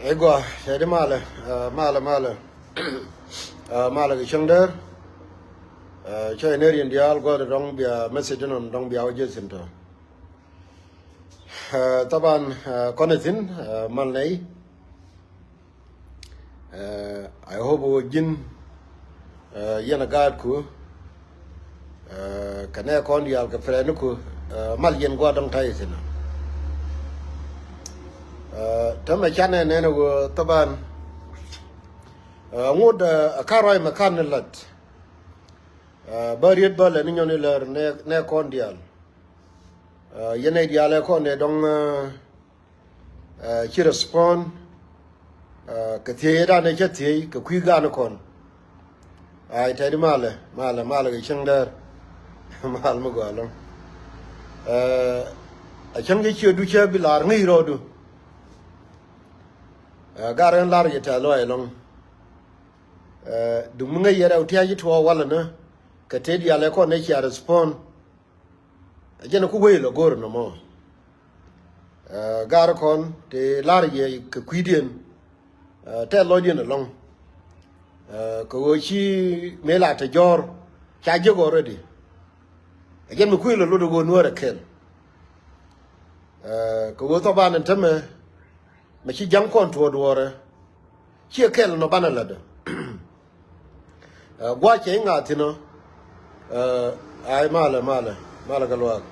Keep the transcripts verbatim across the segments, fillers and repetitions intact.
Ɛ gɔaa, cɛ di malɛ, ɛ, malɛ, malɛ. Ɛ, malɛ kɛ cäŋ däär. Ɛ, cä inerian diaal gua̱th dɔ̱ŋ bia message nɔn dɔ̱ŋ bia wä jeth in tɔ. Ɛ, thaban, ɛ, kɔn ithin, ɛ, mal nɛy. Ɛ, I hope wä ji̱n, ɛ, yɛn a gaatku, ɛ, kɛ nɛ kɔn diaal kɛ friendku, ɛ, mal yɛn gua̱a̱r dɔ̱ŋ ta̱y ithin. Ɛ, tämɛ canɛ nɛn wä thaban, ɛ, ŋot, ɛ, a ka̱r ruac mɛ ka̱n ni la̱t. Ɛ, bä riet bä lɛ ni nyɔn ilär nɛ, nɛ kɔn diaal. Ɛ, yɛn nɛy diaal ɛ kɔn ɛ dɔ̱ŋ, ɛ, ɛ, ci respond, ɛ, kɛ thiec ɛ danɛ cä thiec kɛ kui̱ gan kɔn. Ay, tɛt di malɛ, malɛ, malɛ kɛ cäŋ däär. Mal mi gɔaa lɔ̱ŋ. Ɛ, a cäŋ cä ciö du cä bi lar ŋi̱i̱c rɔɔdu. Ɛ, gar ɛn lar yɛ tɛth lɔaac lɔ̱ŋ. Ɛ, duŋ mi ŋäc yɛ rɛw tia̱a̱c ci tuɔɔk walɛ ni kɛ tëë diaal ɛ kɔn ɛ cia respond. Ɛ jɛn ɛ ku wee lɔ go̱o̱r nɔmɔ. Ɛ, gar kɔn tëë lar yɛ kɛ kui̱diɛn, ɛ, tɛth lɔcdiɛn ɛlɔ̱ŋ. Ɛ, kɛ ɣöö ci mëë la te jɔ̱ɔ̱r ca jek already. Ɛ jɛn mi kui̱ lɔ lot ɛ ɣöö nuäär ɛ kɛl. Ɛ, kɛ ɣöö thaban ɛn tämɛ mɛ ci ja̱ŋ kɔn tuɔɔk duɔɔrɛ. Ciɛ kɛl nɔ banɛ lätdä. Ɛ, gua̱c cɛ iŋa̱a̱ thi̱n ɔ. Ɛ, ay malɛ, malɛ, malɛ kɛ luaak.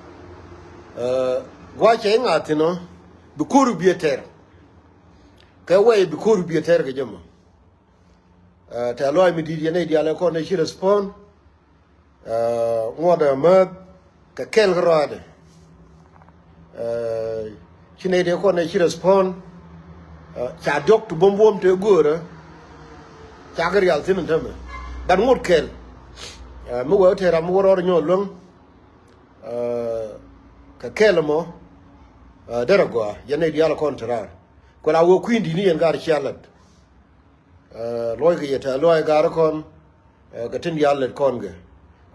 Ɛ, gua̱c cɛ iŋa̱a̱ thi̱n ɔ. Bi ko̱r biɛ tɛr. Kɛ wɛy bi ko̱r biɛ tɛr kɛ jɛ mɔ. Ɛ, tɛth lɔaac mi di̱i̱t yɛn nɛy diaal ɛ kɔn ɛ ci respond. Ɛ, ŋuɔ̱t ɛ määth kɛ kɛl kä rɔaadɛ. Ɛ, ci nɛy dee kɔn ɛ ci respond. Ɛ, ca diɔ̱k ti buɔ̱m buɔ̱m tëë göörä. Ca kɛ rial thi̱n ɛn tämɛ. But ŋot kɛl. Ɛ, mi wee wä tëë ram mi wä rɔɔd nyɔɔl luäŋ. Ɛ, kɛ kɛl ɛmɔ. Ɛ, derɛ gɔaa yɛn nɛy diaal ɛ kɔn te raar. Kuɛ la wee kui̱n di̱t ni yɛn gar cia lät. Ɛ, luɔckɛ yɛ tɛth lɔaac gar kɔn. Ɛ, kɛ tin diaal lät kɔn kɛ.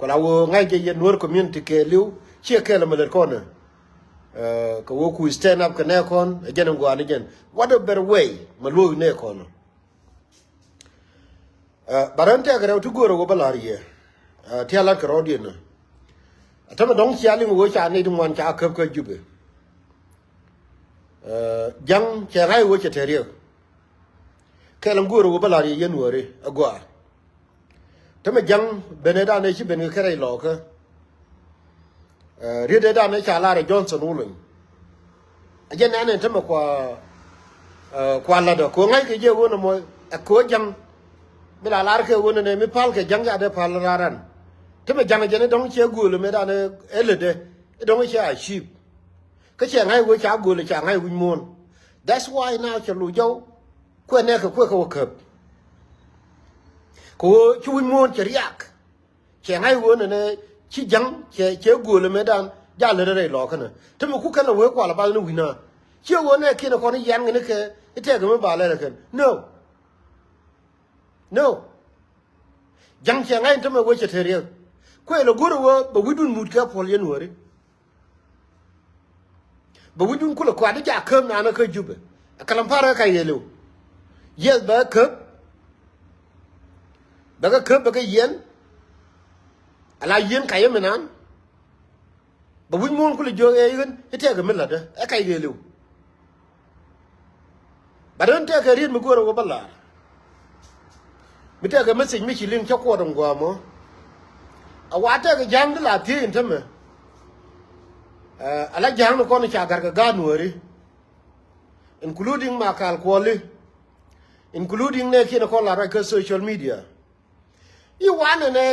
Kɛ la wee ŋa̱c jɛ yɛ Nuer community kɛɛliw ciɛ kɛl mɛ lät kɔn ɛ. Ɛ, kɛ wee ku stand up kɛ nɛ kɔn ɛ jɛn in gua̱a̱n ni jɛn. What a better way mɛ luɔk nɛ kɔn ɔ. Ɛ, but ɛn tɛkɛ rɛw ti göörä wä bä la̱r yɛ. Ɛ, ti a la̱t kɛ rɔɔdiɛn ɔ. Ɛ tämɛ dɔ̱ŋ cia liŋ wee ca nɛy ti ŋuan ca käp kä Jubɛ. Ɛ, ja̱ŋ cɛ ŋa̱c wee cɛ te riɛk. Kɛl in göörä wä bä la̱r yɛ yɛn wääri ɛ gɔaa. Tämɛ ja̱ŋ benɛ danɛ ci ben kɛ kɛ rɛy lɔɔkä. Ɛ, riet ɛ danɛ ca lar ɛ Johnson Wulony. Ɛ jɛn nɛn ɛn tämɛ kua, ɛ, kua la̱tdä kɛ ɣöö ŋa̱ckɛ jɛ ɣöö nɔmɔ ɛ kɛ ɣöö ja̱ŋ. Mi la lar kɛ ɣöö nɛnɛ mi pal kɛ ja̱ŋ ca dee pal raran. Tämɛ ja̱ŋ ɛ jɛn ɛ dɔ̱ŋ cɛ gööl mɛ danɛ ɛ lätdɛ ɛ dɔ̱ŋ cɛ a ciip. Kä cɛ ŋa̱c ɣöö ca gööl ca ŋa̱c wi̱c muɔ̱ɔ̱n. That's why now cɛ lo̱c jɔw. Kuɛ nɛɛkɛ kuɛ kɛ wä käp. Kɛ ɣöö ci wi̱c muɔ̱ɔ̱n cɛ riak. Cɛ ŋa̱c ɣöö nɛnɛ ci ja̱ŋ cɛ, cɛ gööl ɛmɛ dan jal lät rɛy lɔɔkä nɛ. Te mi ku kɛn lɛ wee kual ɛ bath ni wi̱na. Ciɛ ɣöö nɛɛkiɛn ɛ kɔn i̱ yian ŋäni kɛ i̱ tɛɛk ɛmɛ ba lɛl ɛ kɛn. No. No. Ja̱ŋ cɛ ŋa̱c in te mɛ wee cɛ te riɛk. Kuɛ lɛ go̱r ɛ ɣöö bɛ wi̱cdun mut kɛ puɔl yɛn wääri. Bɛ wi̱cdun kulɛ kuat i̱ ca käp naan kä Jubɛ. Ɛ kɛ lam pa̱r kä kac ɣëëliw. Yes, bɛ käp. Bɛ kɛ käp bɛ kɛ yiɛn. Ala yiɛn kac ɛmɛ naan. Bɛ wi̱c muɔ̱ɔ̱n kulɛ jiök ɛ ɣän i̱ tɛkɛ mi la̱tdä ɛ kac ɣëëliw. But ɣän tɛkɛ riet mi go̱o̱rä wä bä la̱r. Mi tɛkɛ message mi ci liŋ cä kuɔt in gua̱a̱mɔ. A wa tɛkɛ ja̱a̱ŋ di la thiec in tämɛ. Ɛ, ala ja̱a̱ŋ ni kɔn ca ga̱r kɛ gaat nuääri. Including Makal Kuɔli. Including nɛɛkiɛn kɔn la ruac kä social media. I̱ wanɛ nɛ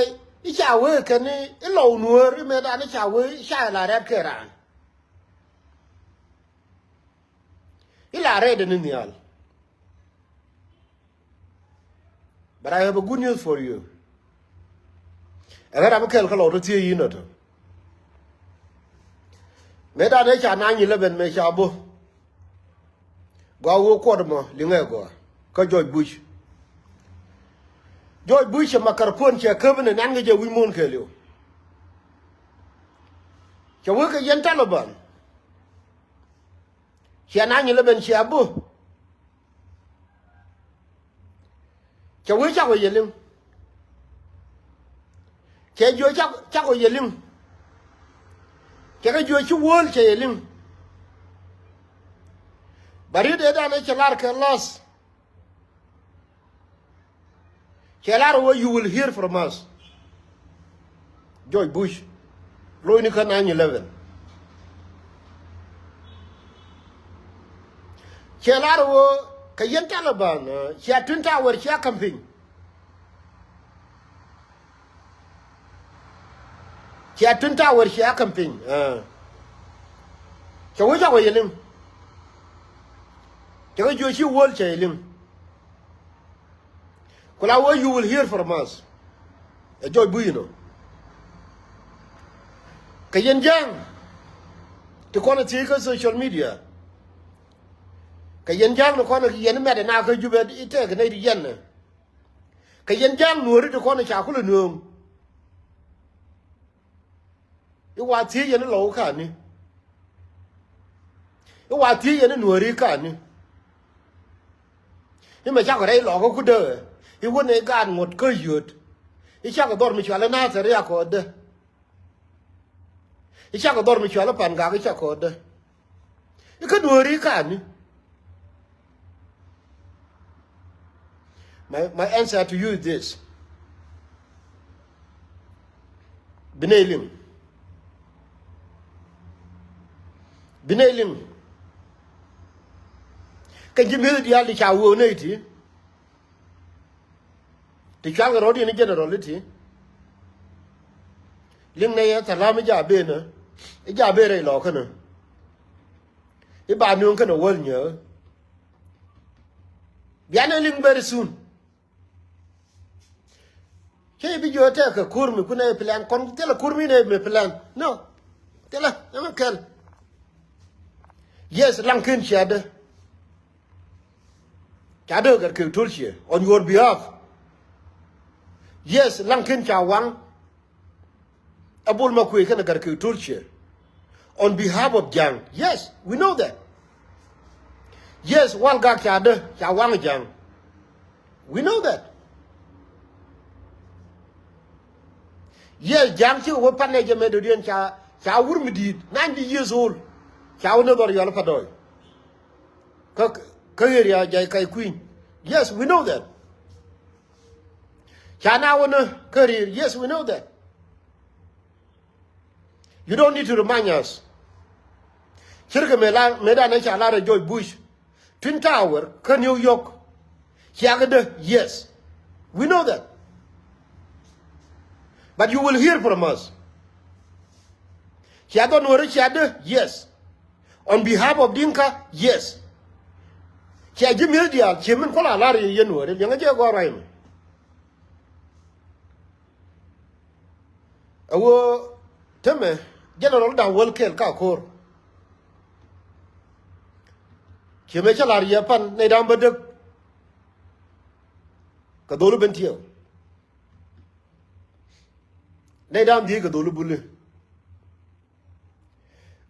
i̱ ca wee kɛn i̱ lɔw nuäär i̱ mɛtdan i̱ ca wee i̱ ca la rɛ̈t kɛ raan. I̱ la rɛɛt ni nhial. But I have a good news for you. Ɛ ɣän ram mi kɛl kä lɔw tɔ thiee yi̱n ɔtɔ. Mëë dan ëë ca nine eleven mëë ca bo̱. Gɔaa wee kuɔt ɛmɔ liŋɛ gɔaa kä George Bush. George Bush cɛ makarpon cɛ käp ni nan kɛ jɛ wi̱c muɔ̱ɔ̱n kɛɛliw. Cɛ wee kɛ yɛn Taliban. Cia nine eleven cia bo̱. Cɛ wee cak wee yɛ liŋ. Cɛ jiö cak, cak wee yɛ liŋ. Cɛ kɛ jiö ci wäl cɛ yɛ liŋ. Bä riet ëë danɛ cɛ lar kɛ las. Cɛ lar wä, you will hear from us. George Bush. Lo̱cni kä nine eleven. Cɛ lar wä kɛ yɛn Taliban, eh, cia Twin Tower cia campaign. Cia Twin Tower cia campaign, eh. Cɛ wee cak wee yɛ liŋ. Cɛ kɛ jiö ci wäl cɛ yɛ liŋ. Ku la wee, you will hear from us. Ɛ George Bush inɔ. Kɛ yɛn ja̱a̱ŋ ti kɔn thiec kä social media. Kɛ yɛn ja̱a̱ŋ ni kɔn yɛn mɛt ɛ na kä Jubɛ i̱ tɛk nɛy ti yɛn. Kɛ yɛn ja̱a̱ŋ nuɔ̱ɔ̱ri ti kɔn ca kulɛ nööŋ. I̱ wa thiec yɛn i̱ lɔw ka̱ni. I̱ wa thiec yɛn i̱ nuɔ̱ɔ̱ri ka̱ni. I̱ mɛ cakɔ rɛy lɔkä kudä. I̱ wä nɛy gaat ŋuɔ̱t kä yöt. I̱ cakɔ dhɔr mi cual i̱ Nathɛr i̱ akɔɔtdä. I̱ cakɔ dhɔr mi cual i̱ Pan Gak i̱ cakɔɔtdä. I̱ kä nuɔ̱ɔ̱ri ka̱ni. My, my answer to you is this. Bi nɛy liŋ. Bi nɛy liŋ. Kɛn ci mi̱eth diaal ti ca wöök nɛy ti. Ti cual kɛ rɔ̱diɛn i̱ general i̱ ti. Liŋ nɛy ɛ thalam i̱ ja ben ɛ. I̱ ja ben rɛy lɔɔkänä. I̱ ba nööŋ kɛnɛ wäl nyääk. Bia nɛy liŋ very soon. Cä i̱ bi jiö tɛk kɛ ko̱r mi kun ɛ plan kɔn thilɛ ko̱r mi nɛ mi plan. No. Thilɛ ɛmɛ kɛl. Yes, laŋ ken cia dee. Ca dee gat kek tol cie on your behalf. Yes, laŋ ken ca waŋ. Ɛ Bol Makuei kɛnɛ gat kek tol cie on behalf of Ja̱a̱ŋ. Yes, we know that. Yes, Wal Gak ca dee ca waŋ Ja̱a̱ŋ. We know that. Yes, Ja̱a̱ŋ cikɛ wä pan nɛ jɛ mɛ dɔ̱diɛn ca, ca wur mi di̱i̱t ninety years old. Ca wä ni dhɔr yɔl pa dɔɔy. Kä, kä area jay kay kui̱ny. Yes, we know that. Ca na wä ni kä ri̱i̱r. Yes, we know that. You don't need to remind us. Cirkɛ mëë la, mëë danɛ ca lar ɛ George Bush. Twin Tower kä New York. Ciakɛ dee, yes. We know that. But you will hear from us. Cia dhɔn wärä cia dee, yes. On behalf of Dinka, yes. Cia ji̱ mi̱eth diaal cie min kuɔl a lar yɛ yɛn wärä liɛŋä jɛ gɔɔr ruac mɛ. Ɛ ɣöö temɛ general da̱ŋ wäl kɛl ka ko̱r. Ciɛ mëë cä la̱r yɛ pan nɛy da̱ŋ bä däk. Kɛ dholi ben tiɛɛw. Nɛy da̱ŋ dhiec kɛ dholi buli.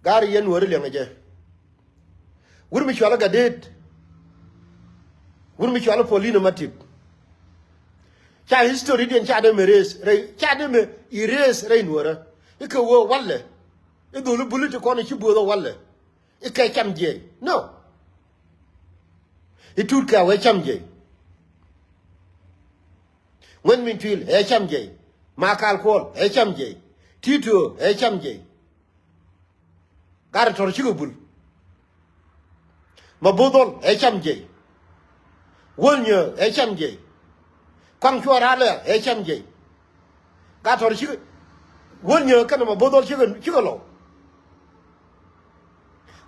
Gaari yɛn wääri liɛŋɛ jɛ. Wur mi cualä Gatdet. Wur mi cualä Paulino Matip. Ca history diɛn ca dee mi erase rɛy, ca dee mi erase rɛy nuɔrä. Ikɛ wee walɛ. Idhul ibuli ti kɔn ici buɔth ɔ walɛ. Ikɛ cam jiɛc. No. Itut kɛ a wee cam jiɛc. Ŋuɛn Min Tuil ɛ cam jiɛc. Makal Kuɔl ɛ cam jiɛc. Tito ɛ cam jiɛc. Gat tɔr cikɛ bul. Mabudhol ɛ cam jiɛc. Wäl Nyääk ɛ cam jiɛc. Kɔaŋ Cuɔl Ralɛ ɛ cam jiɛc. Gat tɔr cikɛ, Wäl Nyääk kɛnɛ Mabudhol cikɛ, cikɛ lɔw.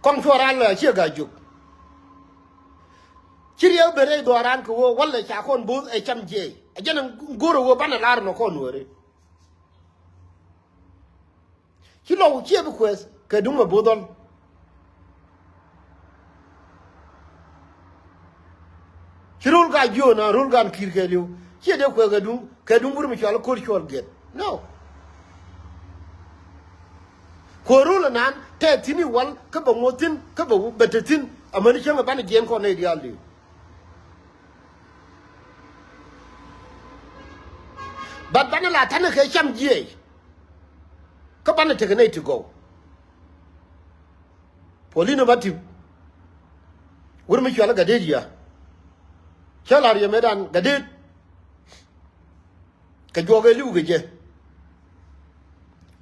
Kɔaŋ Cuɔl Ralɛ ciɛ Gat Jiök. Ci riɛk ben rɛy dhuaaran kɛ ɣöö walɛ ca kɔn bo̱o̱th ɛ cam jiɛc. Ɛ jɛn ɛ go̱o̱rɛ ɣöö banɛ lar nɔ kɔn wääri. Ci lɔw ciɛ bi kuɛth kɛ duŋ Mabudhol. Ci rol Gat Jiök na rol gan ki̱i̱r kɛɛliw ciɛ dee kuɛth kɛ duŋ, kɛ duŋ wur mi cual ko̱r cuɔl gɛt. No. Kuɛ rol anan tɛth thi̱n i̱ wal kä bɛ ŋuɔth thi̱n kä bɛ bɛ te thi̱n amäni cäŋ ɛ banɛ jiɛn kɔn nɛy diaal diw. a ta̱nɛ kɛ cam jiɛc. Kä banɛ tekɛ nɛy ti gɔw. Puɔ̱li ni ba tip. Wur mi cual i̱ Gatdet yia. Cä la̱r yɛ mëëdan Gatdet. Kɛ juɔk ëë li̱w kɛ jɛ.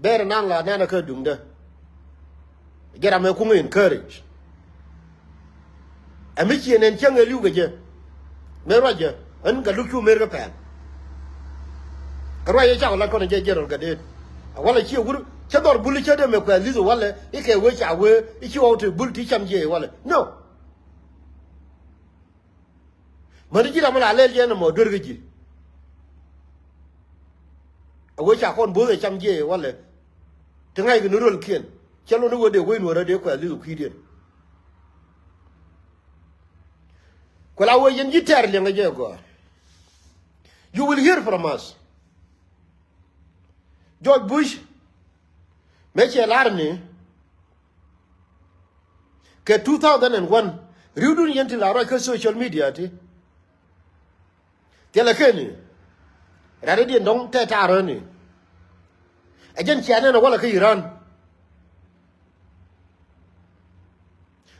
Bɛɛr naŋ la nɛn a kä duŋdä. Jɛ ram ɛ kuŋ encourage. Ɛ mi ciɛ nɛn cäŋ ëë li̱w kɛ jɛ. Mëë ruacä ɛn Gatluak cu mëër kä pɛn. Kɛ ruac ëë cakɔ lat kɔn ɛ jɛ jɛ rɔl Gatdet. A walɛ ciɛ wur cä dhɔr bul cä dee mɛ kuɛ li̱th walɛ i̱ kɛ wee ca wee i̱ ci ɣɔw te bul ti cam jiɛ walɛ. No. Mäni ji̱ ram mi la lɛl yɛn ɛmɔ duer kä ji̱. A wee ca kɔn bo̱o̱th ɛ cam jiɛ walɛ. Ti ŋa̱ckɛ ni röl kiɛn cɛ lon i̱ wee dee wee nuɔ̱ɔ̱rä dee kuɛ li̱th kui̱diɛn. Kuɛ la wee yɛn ji̱ tɛɛr liɛŋɛ jɛ gɔaa. You will hear from us. George Bush mëë cɛ lar ni kɛ two thousand and one ri̱wdun yɛn ti la ruac kä social media ti. Thilɛ keni. Rɛ̈t i̱ diɛn dɔ̱ŋ tɛt ta̱a̱ rɔ̱ni. Ɛ jɛn cia nɛn ɛ walɛ kä Iran.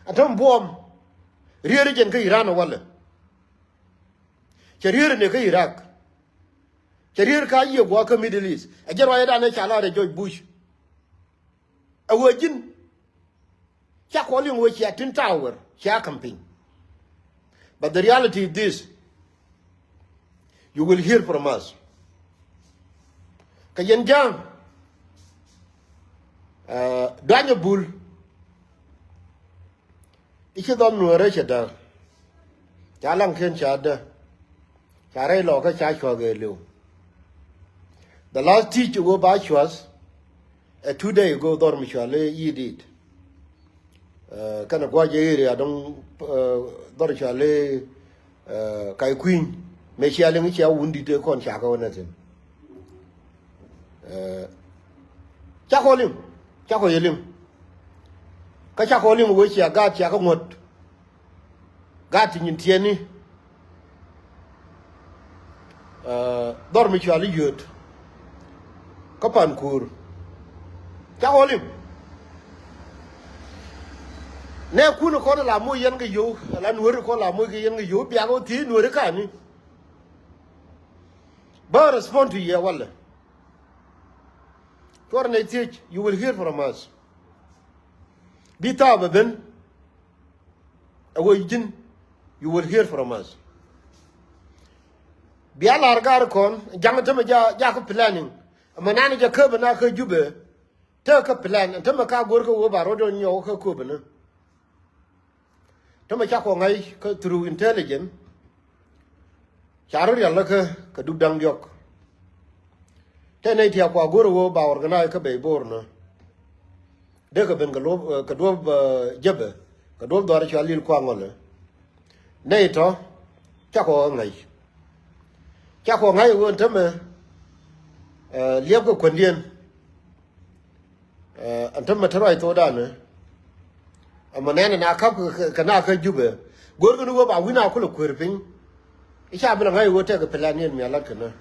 Ɛ tɔ̱ buɔ̱m. Rier i̱ jɛn kä Iran ɛ walɛ. Cɛ rier ɛ ni kä Iraq. Cɛ rier kä a yiëë gua̱a̱k kä Middle East. Ɛ jɛn ruac ɛ danɛ ca la rɛ George Bush. Ɛ wee ji̱n. Ca kɔn liŋ wee cia tin tower cia campaign. But the reality is this. You will hear from us. Kɛ yɛn ja̱a̱ŋ. Duanyɛ bul. I̱ ci dhɔm nuɔ̱ɔ̱rä cɛ däär. Ca laŋ ken ca dä. Ca rɛy lɔkä ca cua̱k ëë li̱w. The last teach wee ba cua̱th. Ɛ two day ago dhɔr mi cual i̱ Yidit. Kɛnɛ gua̱c area dɔ̱ŋ dhɔr cual i̱ Ka̱c Kui̱ny mëë cia liŋ i̱ cia wundit ëë kɔn cakɛ wä nɛthin. Cakɔ liŋ, cakɔ yɛ liŋ. Kä cakɔ liŋ wee cia gaat cakɛ ŋuɔ̱t. Gaat ti nyin tiɛni. Dhɔr mi cual i̱ Yööt. Kä Pankuur. Cakɔ liŋ. Nɛ kun kɔn la moc yɛn kɛ yio̱w, la nueeri kɔn la moc kɛ yɛn kɛ yio̱w biak wä thiec nueeri kani. Bä respond to yɛ walɛ. Cuɔr nɛ thiec, you will hear from us. Bi thaap ɛ ben. Ɛ wee ji̱n, you will hear from us. Bia lar gar kɔn ja̱ŋ tämɛ ja ja kä planning. Ɛmɛ nan jɛ käbä na kä Jubɛ. Te kä plan tämɛ ka go̱r kä wee ba rɔ̱diɛn nyɔk kä köbä ni. Tämɛ ca kɔ ŋa̱c kä through intelligence. Ca rɔ rial lä kä kɛ dup da̱ŋ diɔ̱k. Te nɛy tiak kua go̱r ɛ wee ba organize kä bey Bor ni. Dee kɛ ben kɛ duɔ̱p, kɛ duɔ̱p Jebɛ, kɛ duɔ̱p dhɔaar cua lil kua ŋɔlɛ. Nɛy tɔ̱ ca kɔ ŋa̱c. Ca kɔ ŋa̱c ɛ ɣöö ɛn tämɛ liɛpkɛ kuändiɛn. Ɛn tämɛ te ruac thokdan. Ɛmɛ nɛn na ka̱p kɛ na kä Jubɛ. Go̱rkɛ ni ɣöö ba wi̱n a kulɛ kueer piny. I̱ ca bi lɛ ŋa̱c ɛ ɣöö tɛkɛ plan niɛn mi a lat kɛ nä.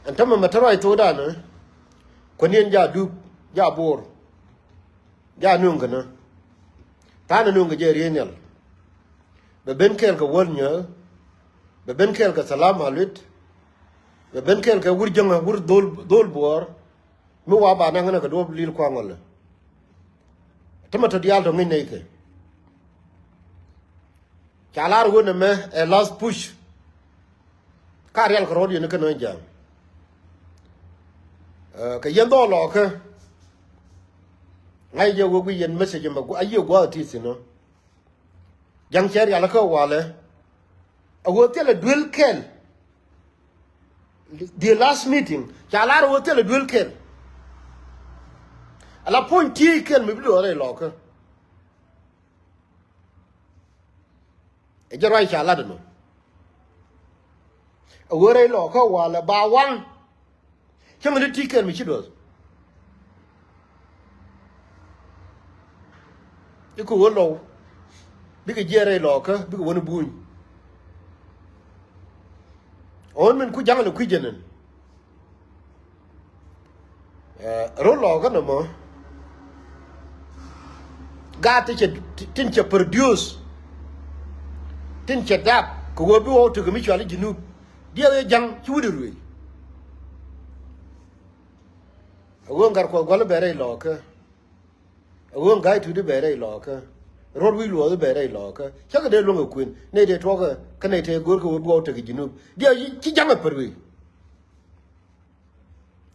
Ɛn tämɛ mɛ te ruac thokdan. Kuändiɛn ja dup, ja Bor. Ja nööŋ kɛ nä. Tha̱a̱n ɛ nööŋ kɛ jɛ riey nhial. Bɛ ben kɛɛl kɛ wäl nyääk. Bɛ ben kɛɛl kɛ thalam a luet. Bɛ ben kɛɛl kɛ wur jäŋä wur dhol, dhol buɔɔr. Mi wa ba naŋ nä kɛ duɔ̱p lil kuaŋ ɔlɛ. Tämɛ tɔ diaal tɔ ŋi̱ny nɛy kɛ. Ca lar wen ɛmɛ ɛ last push. Ka rial kɛ rɔɔd yɛn kä nööŋ ja̱a̱ŋ. Kɛ yɛn dhɔɔl lɔɔkä. Ŋa̱c jɛ wek wi̱c yɛn message ɛmɛ a yiëë gua̱a̱th ti thi̱n ɔ. Ja̱ŋ cɛ rial kä walɛ. A wee thilɛ duel kɛl. The last meeting ca lar a wee thilɛ duel kɛl. Ala puɔ̱ny tiey kɛl mi bi duɔɔr rɛy lɔɔkä. Ɛ jɛ ruac ca lat ɛnɔ. A wee rɛy lɔɔkä walɛ ba waŋ. Cäŋ ni ti̱i̱ kɛl mi ci duɔth. I̱ kɛ ɣöö lɔw bikɛ jiɛɛr rɛy lɔɔkä bikɛ wä ni buny. Ɣän min ku ja̱ŋ ni kui̱ jɛn ɛn. Rot lɔɔkä nɔmɔ. Gaat ti cɛ, tin cɛ produce, tin cɛ dap kɛ ɣöö bi wä wä tekɛ mi cɔal i̱ Junub. Diɛw yɛ ja̱ŋ ci wut i̱ ruëëc. A ɣöö ŋa̱r kuɔth gua̱l i̱ bɛ rɛy lɔɔkä. A ɣöö ŋa̱c tuut i̱ bɛ rɛy lɔɔkä. Rot wi̱i̱ luɔth i̱ bɛ rɛy lɔɔkä. Cä kɛ dee luäŋ kɛ kuën nɛy tëë tuɔɔkä kä nɛy tëë go̱o̱rkɛ ɣöö bi wä wä tekɛ Junub. Diɛw ci ja̱ŋ ɛ pär wëë.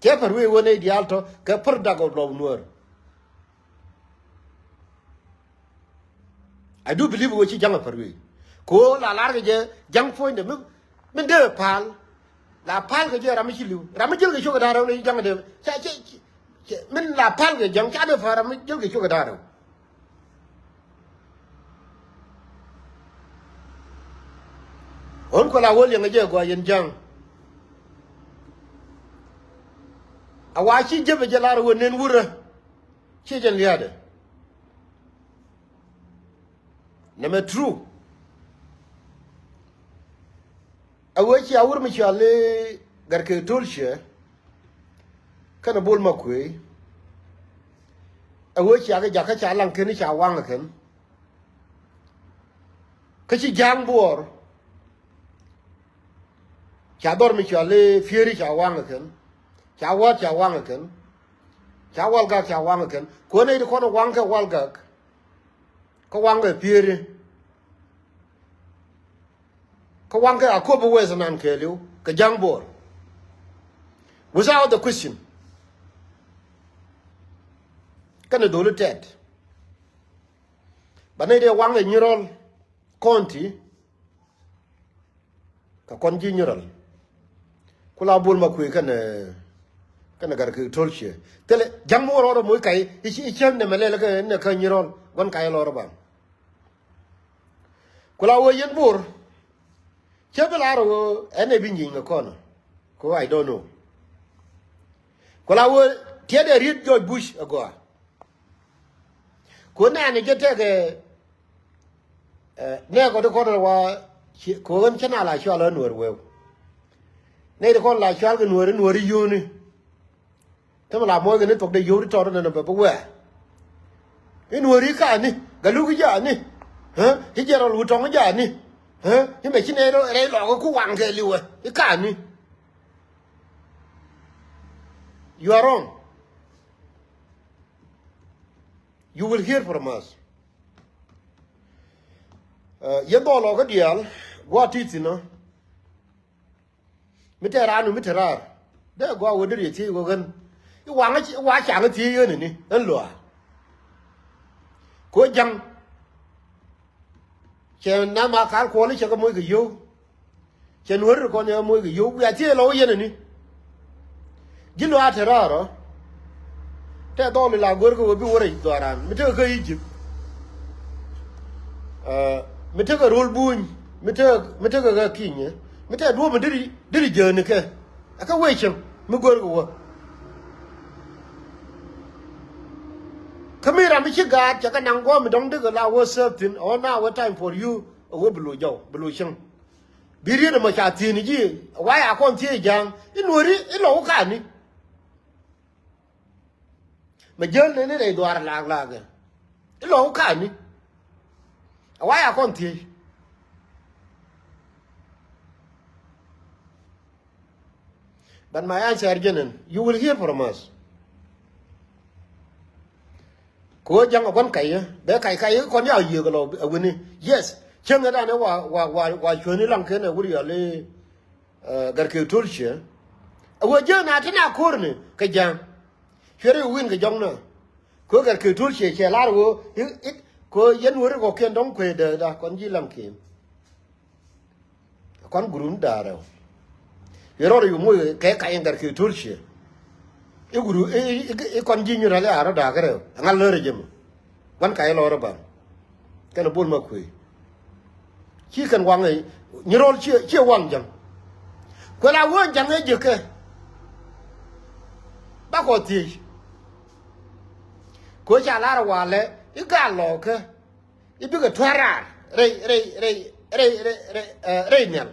Cɛ pär wëë ɣöö nɛy diaal tɔ̱ kɛ product of lɔw Nuäär. I do believe ɣöö ci ja̱ŋ a pär wëë. Kɛ ɣöö la lar kɛ jɛ ja̱ŋ puɔ̱nydɛ mi, min dee pal. La pal kɛ jɛ ram mi ci li̱w. Ram mi jäl kɛ ciök kɛ da̱ŋ rɛw ni ja̱ŋ dee. Ca, cɛ, cɛ, min la pal kɛ ja̱ŋ ca dee pal ram mi jäl kɛ ciök kɛ da̱ŋ rɛw. Ɣän kuɛ la wä liɛŋ kɛ jɛ gɔaa yɛn ja̱ŋ. A wa ci jepɛ jɛ lar ɣöö nen wurä. Ciɛ jɛn lia̱a̱dɛ. Nɛmɛ true. A wee cia wur mi cɔal i̱ Gatkeek Tolciɛ kɛnɛ Bol Makuëëc. A wee cia kɛ jakä ca laŋ ken i̱ ca waŋ ɛ kɛn. Kä ci ja̱a̱ŋ buɔɔr. Ca dhɔr mi cɔal i̱ Pieri ca waŋ ɛ kɛn. Ca Wäät ca waŋ ɛ kɛn. Ca Walgak ca waŋ ɛ kɛn. Kuäär nɛy ti kɔn ɛ waŋ kɛ Walgak. Kä waŋ kɛ Pieri. Kä waŋ kɛ Akobo West nan kɛɛliw kɛ ja̱a̱ŋ buɔɔr. Without the question. Kɛnɛ dholi tɛt. Ba nɛy dee waŋ kɛ Nyirɔl County. Kɛ kɔn ji̱ Nyirɔl. Ku la Bol Makuëëc kɛnɛ, kɛnɛ Gatkeek Tolciɛ. Thilɛ ja̱ŋ mi wä rɔɔdɛ moc kac i̱ ci, i̱ cäŋ nɛmɛ lɛl kɛ nɛ kä Nyirɔl gua̱n kac lɔr ɛ ban. Ku la wee yɛn Bor. Cä bi lar ɣöö ɛn ɛ bi nyieny kɛ kɔn. Ku I don't know. Ku la wee tiɛt ɛ riet George Bush agɔaa. Ku nɛɛni jɛ tɛkɛ nɛɛkɔ ti kɔn wa. Ku ɣän cä na la cual ɣän Nuäär weu. Nɛy ti kɔn la cual kɛ Nuäär i̱ Nuäär i̱ yio̱o̱ni. Thimɛ la muɔckɛ ni thuɔ̱k dee yio̱w ti tɔt nɛn bɛ bi wɛɛ. I̱ Nuäär i̱ ka̱a̱ni Galuk i̱ ja̱a̱ni. I̱ Jɛrɔl Wutɔŋ i̱ ja̱a̱ni. I̱ mɛ ci nɛy rɛy lɔɔk i̱ ku waŋ kɛ liwɛ i̱ ka̱a̱ni. You are wrong. You will hear from us. Yɛn dhɔl ɔ kä diaal gua̱a̱t ti thi̱n ɔ. Mi tɛɛr raan mi te raar dee gɔaa wä dee riɛ thiec wä ɣän. I̱ waŋ i̱ wa caŋ i̱ thiec ɣän ini ɣän luaar. Ko ja̱ŋ. Cɛ na ma kal kuɔl i̱ cɛ kɛ moc kɛ yio̱w. Cɛ Nuäär ri kɔn yɛ moc kɛ yio̱w wiaa thiee lɔ wä yɛn ani. Ji̱ luaar te raar ɔ. Tɛ dhɔl ila go̱r kɛ wä bi wä rɛc dhɔaaran mi tekɛ kä Egypt. Mi tekɛ rol buny mi tekɛ, mi tekɛ kä kinyɛ mi tɛ duɔ̱p mi deri, deri jäni kɛ. Ɛ kä wee cäŋ mi go̱r kɛ wä. Kä mi ram mi ci gaat cɛ kɛ naŋ guɔ̱m mi dɔ̱ŋ dikɛ la wä sɛp thi̱n ɔ na wä time for you. Ɛ wä bi loc jɔw bi loc cäŋ. Bi riet ɛmɔ ca thiec ni ji̱. Wa ya kɔn thiec ja̱a̱ŋ i̱ Nuääri i̱ lɔw ka̱a̱ni. Mɛ jäl nɛni rɛy dhuaar laak laakɛ i̱ lɔw ka̱a̱ni. Wa ya kɔn thiec. But my answer jɛn ɛn, you will hear from us. Kɛ ɣöö ja̱ŋ ɛ gua̱n kac yä bɛ kac kac yä kɔn ya yiëëk lɔ ɛ wi̱ni. Yes. Cäŋ ɛ danɛ wa, wa, wa, wa cuäni laŋ ken ɛ wur yɔl i̱ Gatkeek Tolciɛ. Ɛ ɣöö jiäk na ti na ko̱rni kɛ ja̱ŋ. Cuɛ ri wi̱n kɛ jɔ̱ŋ na. Kɛ ɣöö Gatkeek Tolciɛ cɛ lar ɣöö i̱, i̱, kɛ ɣöö yɛn wä ri kɔ̱kiɛn dɔ̱ŋ kuëë dääkda kɔn ji̱ laŋ ken. Kɔn gurun da̱a̱ rɛw. Yɛ rɔɔdɛ yɛ moc kɛ kac in Gatkeek Tolciɛ. I̱ guru i̱, i̱, i̱, i̱ kɔn ji̱ Nyirɔl i̱ a rɔ̱ da̱a̱k rɛw. Ɛŋa lär ɛ jɛ mɔ. Gua̱n kac lɔr ɛ ban. Kɛn ɛ Bol Makuëëc. Ci kɛn waŋ ɛ Nyirɔl ciɛ, ciɛ waŋ ja̱ŋ. Kuɛ la wee ja̱ŋ ɛ jek kɛ. Bakɔ thiec. Kɛ ɣöö ca lar ɛ walɛ i̱ gal lɔɔkä. I̱ bikɛ tua̱r raar rɛy, rɛy, rɛy, rɛy, rɛy, rɛy, ɛ, rɛy nhial.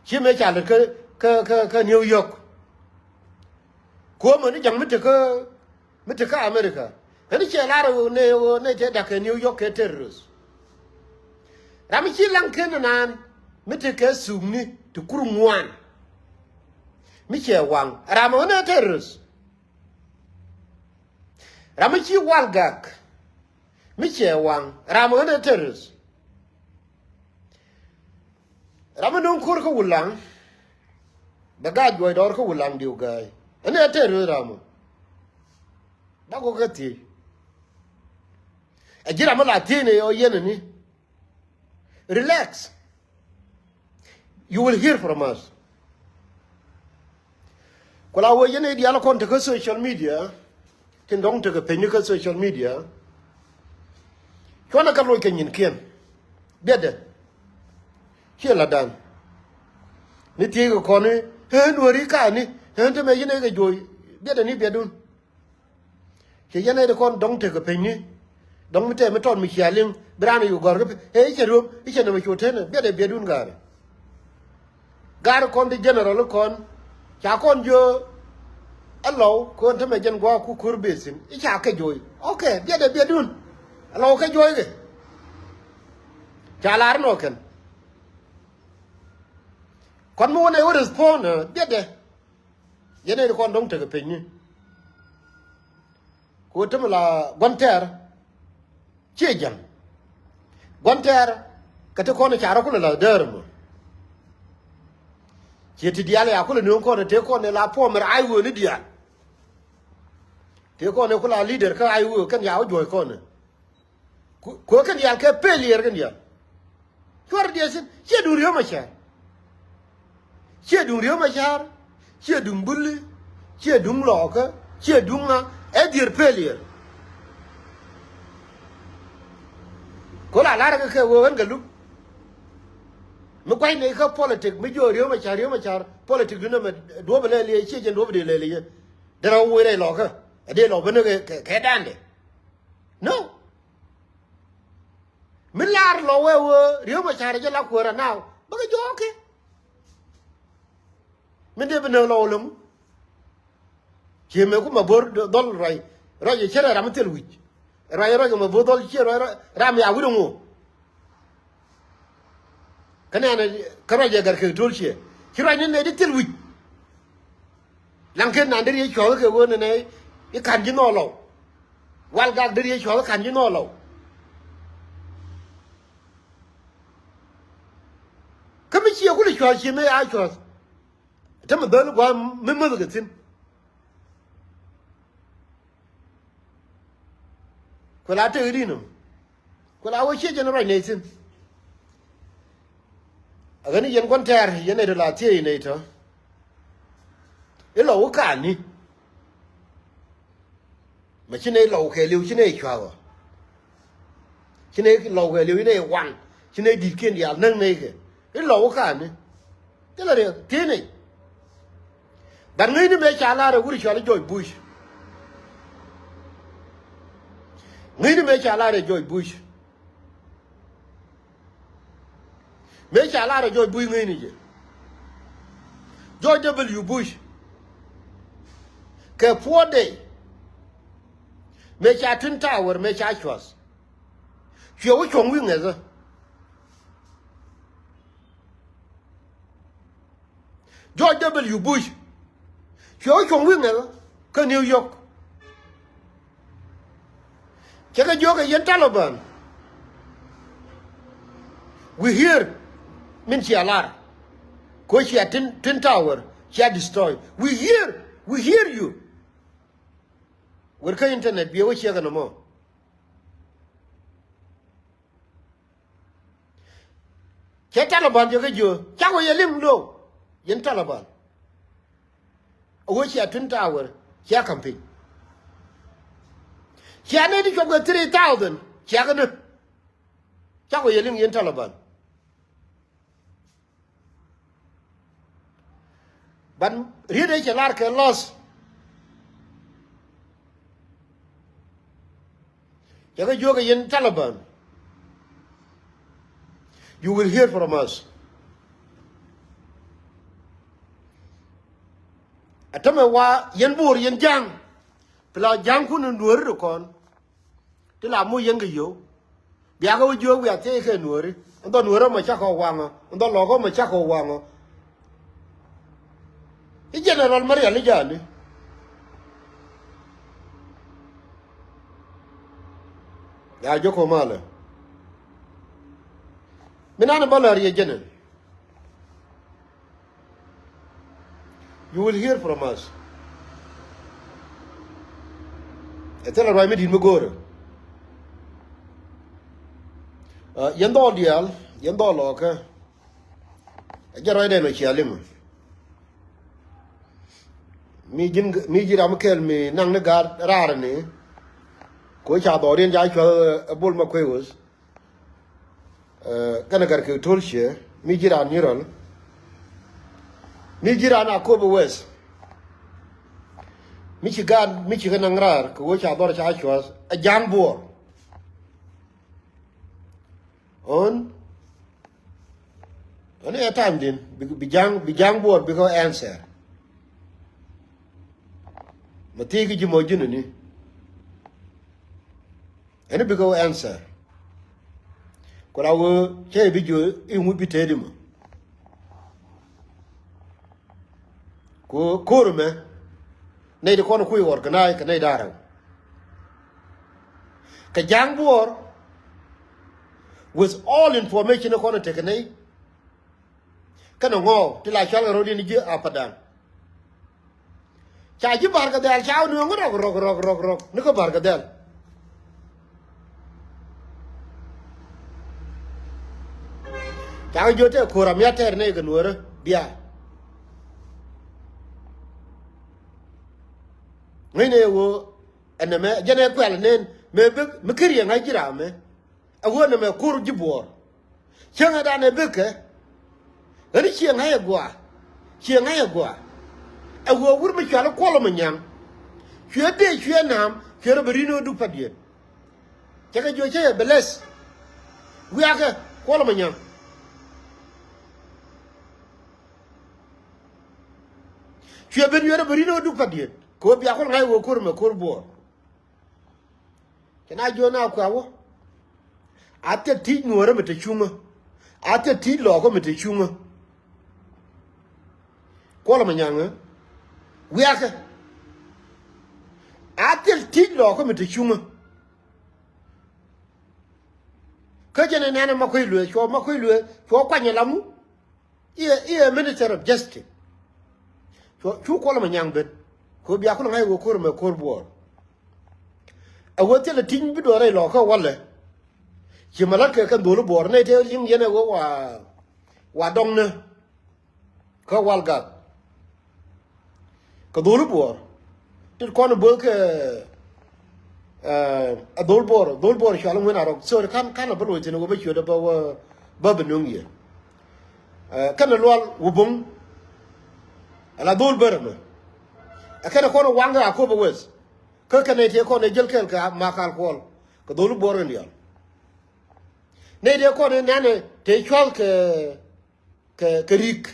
Ci mëë ca lät kä, kä, kä, kä New York. Kuɔmä ni ja̱ŋ mi tekä, mi tekä America. Ɣän cɛ lar ɣöö nɛ ɣöö nɛ tɛ da̱k kɛ New York kɛ terrorist. Ram mi ci laŋ ken naan mi tekɛ thukni ti kur ŋuan. Mi cɛ waŋ ram ɣän ɛ terrorist. Ram mi ci wal gak mi cɛ waŋ ram ɣän ɛ terrorist. Ram mi no̱o̱ŋ ko̱r kä Wulaŋ bɛ gaat juɔc dɔɔr kä Wulaŋ diw gääy. Ɛn ɛ terrorist ram mi. Bak wä kä thiec. Ɛ ji̱ ram mi la thiec ni ɔ yɛn ni. Relax. You will hear from us. Ku la wee yɛn i̱ diaal kɔn tekä social media. Tin dɔ̱ŋ tekɛ peny ni kä social media. Cuɔnɛ kä loc kɛ nyinkiɛn. Biɛtdɛ. Ciɛ la dan. Ni thiec kɛ kɔn i̱ ɣän wääri ka̱a̱ni ɣän te mɛ yɛn i̱ kɛ juɔc. Biɛtdɛ ni biɛtdun. Ciɛ yɛn i̱ kɔn dɔ̱ŋ tekɛ peny ni. Dɔ̱ŋ mi tɛm mi tɔt mi cia liŋ bi raan i̱ gɔ̱r kä peny ëë i̱ cɛ röm i̱ cɛ nɛmɛ cu tenɛ biɛtdɛ biɛtdun ga̱a̱ri. Ga̱a̱ri kɔn ti general kɔn ca kɔn jiö. Alɔw kɔn te mɛ jɛn gua̱a̱k ku ko̱r besin i̱ ca kɛ jo̱o̱c. Ok, biɛtdɛ biɛtdun. Alɔw kɛ jo̱o̱c kɛ. Ca lar nɔ kɛn. Kɔn mi wä nɛ wä respond biɛtdɛ. Yɛn i̱ kɔn dɔ̱ŋ tekɛ peny ni. Ku te mi la gua̱n tɛɛr. Ciɛ ja̱ŋ. Gua̱n tɛɛr kɛ te kɔn i̱ ca rɔ kulɛ la däär mɔ. Ciɛ ti diaal ya kulɛ nööŋ kɔn i̱ te kɔn i̱ la puɔmɛr ai wee ni diaal. Te kɔn i̱ kula leader kä ai wee kɛn ya wä juɔ̱ɔ̱c kɔn i̱. Ku, ku kɛn diaal kɛ failure kɛn diaal. Cuarɛ diɛ thi̱n ciɛ duŋ Riek Machar. Ciɛ duŋ Riek Machar. Ciɛ duŋ Buli. Ciɛ duŋ Lɔɔkä. Ciɛ duŋ ŋa. Ɛ dier failure. Ku la lar kɛ kɛ wee ɣän kɛ lup. Mi gua̱c nɛy kä politic mi jiö Riek Machar Riek Machar politic dun ɛmɛ duɔ̱p ɛ lɛl yɛ ciɛ jɛn duɔ̱p ɛ dee lɛl yɛ. Derɛ wee rɛy Lɔɔkä ɛ dee Lɔɔkä ni kɛ kɛ da̱a̱ndɛ. No. Mi lar Lɔw wee wee Riek Machar jɛ la kuäärä naaw bä kɛ jɔɔk kɛ. Min dee bi näk Lɔw lo̱ŋ. Cië mëë ku Mabor dhɔl ruac ruac cɛ rɛ ram mi thil wi̱c. Ruac ruac Mabor dhɔl cië ruac ram ya wi̱c ŋu. Kä nɛnɛ kä ruac ɛ gɛr kɛ to̱l ciɛ ci ruac ni nɛ di thil wi̱c. Laŋ ken nan deri yɛ cuɔth kɛ ɣöö nɛnɛ i̱ ka̱n ji̱ nhɔɔl Lɔw. Wal gak deri yɛ cuɔth i̱ ka̱n ji̱ nhɔɔl Lɔw. Kä mi ciɛ kulɛ cuɔth ciɛ mëë a cuɔth. Te mi dhäl gua̱a̱ mi mäth kɛ thi̱n. Kuɛ la tek i̱ di̱n ɔ. Ku la wä ciec jɛn ruac nɛy thi̱n. A ɣän i̱ yɛn gua̱n tɛɛr yɛn nɛy tɔ la thiec nɛy tɔ. I̱ Lɔw i̱ ka̱a̱ni. Ma ci nɛy Lɔw kɛɛliw ci nɛy cua̱a̱k ɔ. Ci nɛy Lɔw kɛɛliw ci nɛy waŋ ci nɛy di̱tkiɛn diaal näk nɛy kɛ. I̱ Lɔw i̱ ka̱a̱ni. Thilɛ riɛk ti̱i̱ni. But ŋäcni mëë ca lar ɛ wur cɔal i̱ George Bush. Ŋäcni mëë ca lar ɛ George Bush. Mëë ca lar ɛ George Bush ŋäcni jɛ. George W Bush. Kɛ puɔ̱t dee. Mëë ca Twin Tower mëë ca cua̱th. Cuɛ wä cuɔ̱ŋ wi̱i̱ ŋäthä. George W Bush. Cuɛ wä cuɔ̱ŋ wi̱i̱ ŋäthä kä New York. Cɛ kɛ jiök ɛ yɛn Taliban. We hear min cia lar. Ko cia Twin, Twin Tower cia destroy. We hear, we hear you. Wer kä internet biɛ wä ciɛ kɛ nɔmɔ. Cɛ Taliban jɛ kä jiö cak wä yɛ liŋ lo̱w. Yɛn Taliban. A wä cia Twin Tower cia campaign. Cia nɛy ti cuɔp kɛ three thousand cia kɛ nä. Cak wä yɛ liŋ yɛn Taliban. Ban riet ëë cɛ lar kɛ loss. Cɛ kɛ jiök ɛ yɛn Taliban. You will hear from us. Ɛ tämɛ wa yɛn Bo̱o̱r yɛn ja̱ŋ. Pila ja̱ŋkun in Nuääri ti kɔn. Ti la moc yɛn kɛ yio̱w. Biakɛ wä jiök wiak thiec kɛ Nuääri. Ɛn dhɔ Nuääri mɛ cakɔ waŋɔ. Ɛn dhɔ Lɔɔkä mɛ cakɔ waŋɔ. I̱ General Marial i̱ ja̱a̱ni. Ya joko malɛ. Mi nan bä lär yɛ General. You will hear from us. Ɛ thilɛ ruac mi di̱t mi go̱o̱rä. Yɛn dhɔl diaal, yɛn dhɔl Lɔɔkä. Ɛ jɛ ruacdɛ nɔ cia limä. Mi ji̱n, mi ji̱ ram mi kɛl mi naŋ ni gaat raar ni. Ko ca dhɔriɛn ca cuäth ɛ Bol Makuei Wes. Kɛnɛ Gatkiɛk Tolchiɛ, mi ji̱ raan Nyirɔl. Mi ji̱ raan Akobo West. Mi ci gaat, mi ci kɛ naŋ raar kɛ ɣöö ca dhɔr ca cuäth ɛ ja̱a̱ŋ Buɔɔr. Ɣän, ɣän ɛ time din bi, bi ja̱a̱ŋ, bi ja̱a̱ŋ Buɔɔr bikɛ answer. Mɛ thiec ki ji̱ mɔ ji̱n ni. Ɛn bikɛ wä answer. Ku la wee cä bi jiö i̱ ŋut bi teet imä. Ku ko̱r mɛ nɛy ti kɔn kui̱ organize kɛ nɛy da̱rɛ. Kɛ ja̱a̱ŋ Buɔɔr with all information kɔn tekɛ nɛy. Kɛnɛ ŋɔɔ ti la cual kɛ ro̱diɛn ji̱ Apadan. Ca ji̱ Barkɛ Dhɛl ca wä nööŋ rɔk rɔk rɔk rɔk rɔk ni kä Barkɛ Dhɛl. Ca kɛ jiö tɛ ko̱r amiat tɛɛr nɛy kɛ Nuäärä bia. Ŋäcnɛ ɣöö ɛn nɛmɛ jɛn ɛ kuɛl nɛn mëë bek mi ker yɛ ŋa̱c ji̱ raam mɛ. Ɛ ɣöö nɛmɛ ko̱r ji̱ Buɔɔr. Cieŋɛ danɛ bikɛ ɣän cieŋ ŋa̱c ɛ gɔaa. Cieŋ ŋa̱c ɛ gɔaa. Ɛ ɣöö wur mi cual i̱ Kuɔl Manyaŋ. Cuɛ dee cuɛ na̱a̱m cuɛ rɔ bi ri̱n ɣä duk pa̱diɛn. Cɛ kɛ jiö cä yɛ bless. Wiakɛ Kuɔl Manyaŋ. Cuɛ ben cuɛ rɔ bi ri̱n ɣä duk pa̱diɛn kɛ ɣöö bia Kuɔl ŋa̱c ɛ ɣöö ko̱r mɛ ko̱r Buɔɔr. Cɛ na jiöt na kuɛ wä. A thil ti̱c Nuäärä mi te cuŋä. A thil ti̱c Lɔɔkä mi te cuŋä. Kuɔl Manyaŋ ɛ wiakɛ. A thil ti̱c Lɔɔkä mi te cuŋä. Kä jɛn ɛ nɛn ɛ Makuei Lueth cuɔ Makuei Lueth cuɔ kuany ɛ lamu. I̱ ɛ, i̱ ɛ Minister of Justice. Cu, cu Kuɔl Manyaŋ ben. Kɛ ɣöö bia Kuɔl ŋa̱c ɣöö ko̱r mɛ ko̱r Buɔɔr. Ɛ ɣöö thilɛ ti̱ny bi duɔth rɛy Lɔɔkä walɛ. Ci mɛ la̱t kɛ kɛn dho̱li Buɔɔr nɛy tëë li̱ŋ yɛn ɛ ɣöö wa, wa dɔŋnä. Kä Walgak. Kɛ dho̱li Buɔɔr. Tit kɔn bo̱o̱th kɛ, eh, a dho̱l Buɔɔr, dho̱l Buɔɔr cual Ŋuɛn Arɔk. Sorry, ka̱n, ka̱n a bä loc thi̱n ɣöö bä ciötdä bä wä, bä bi nöŋ yɛ. Eh, kɛnɛ Lual Wubɔŋ. Ala dho̱l bärä mɛ. Ɛ kɛnɛ kɔn waŋ kɛ Akobo West. Kä kɛnɛ tëë kɔn ɛ jäl kɛɛl kɛ Makal Kuɔl. Kɛ dho̱li Buɔɔr kɛn diaal. Nɛy tëë kɔn ɛ nɛnɛ tëë cua̱th kɛ kɛ, kɛ ri̱k.